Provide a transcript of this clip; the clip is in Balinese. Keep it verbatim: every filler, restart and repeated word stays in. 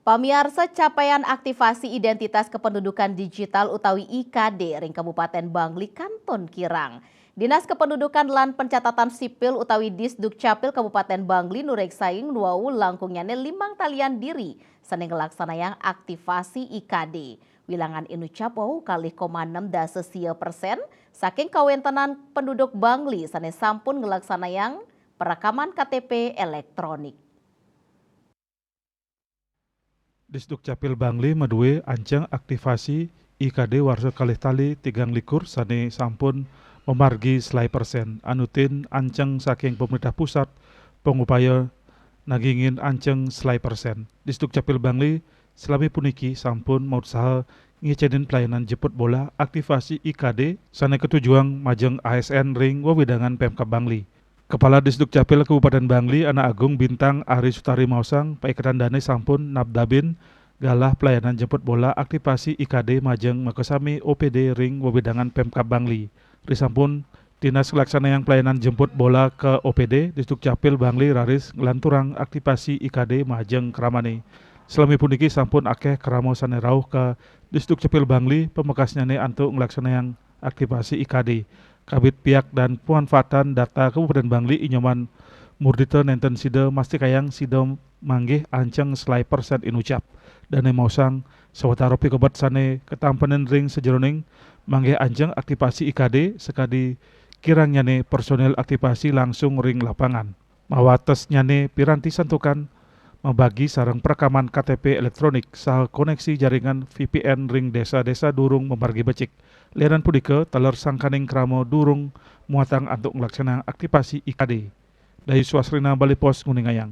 Pamiarsa, capaian aktivasi identitas kependudukan digital utawi I K D ring Kabupaten Bangli kantun kirang. Dinas Kependudukan lan Pencatatan Sipil utawi Disdukcapil Kabupaten Bangli nureksayang wau langkungnyané limang talian diri sané nglaksanayang aktivasi I K D. Wilangan inucap wau kalih koma enam dasa sia persen saking kawéntenan penduduk Bangli sané sampun nglaksanayang perekaman K T P elektronik. Disdukcapil Bangli madué anceng aktivasi I K D warsa kalih tali tigang likur sané sampun mamargi selai persen. Anutin anceng saking pemerintah pusat pangupaya nagingin anceng selai persen. Disdukcapil Bangli salami puniki sampun mautsaha ngicénin pelayanan jemput bola aktivasi I K D sané katujuang majeng A S N ring wewidangan Pemkab Bangli. Kepala Disdukcapil Kabupaten Bangli, Anak Agung Bintang Ari Sutari maosang, paiketan dané sampun nabdabin galah pelayanan jemput bola aktivasi I K D majeng makasami O P D ring wewidangan Pemkab Bangli. Risampun Dinas nglaksanayang pelayanan jemput bola ka O P D, Disdukcapil Bangli raris nglanturang aktivasi I K D majeng kramané. Salami puniki sampun akéh krama sané rauh ka Disdukcapil Bangli, pamekasnyané antuk nglaksanayang aktivasi I K D. Kabid piak dan pemanfaatan data Kabupaten Bangli, I Nyoman Murdita, nénten sida mastikayang sida manggih anceng selai persen inucap. Dané maosang, sawatara pikobet sané katampenin ring sajeroning manggih anceng aktivasi I K D, sakadi kirangnyané personil aktivasi langsung ring lapangan. Mawatesnyané piranti santukan mabagi sareng perekaman K T P elektronik saha koneksi jaringan V P N ring désa-désa durung mamargi becik. Lianan punika, taler sangkaning krama durung muatang antuk nglaksanayang aktivasi I K D. Dayu Swasrina, Bali Post, nguningayang.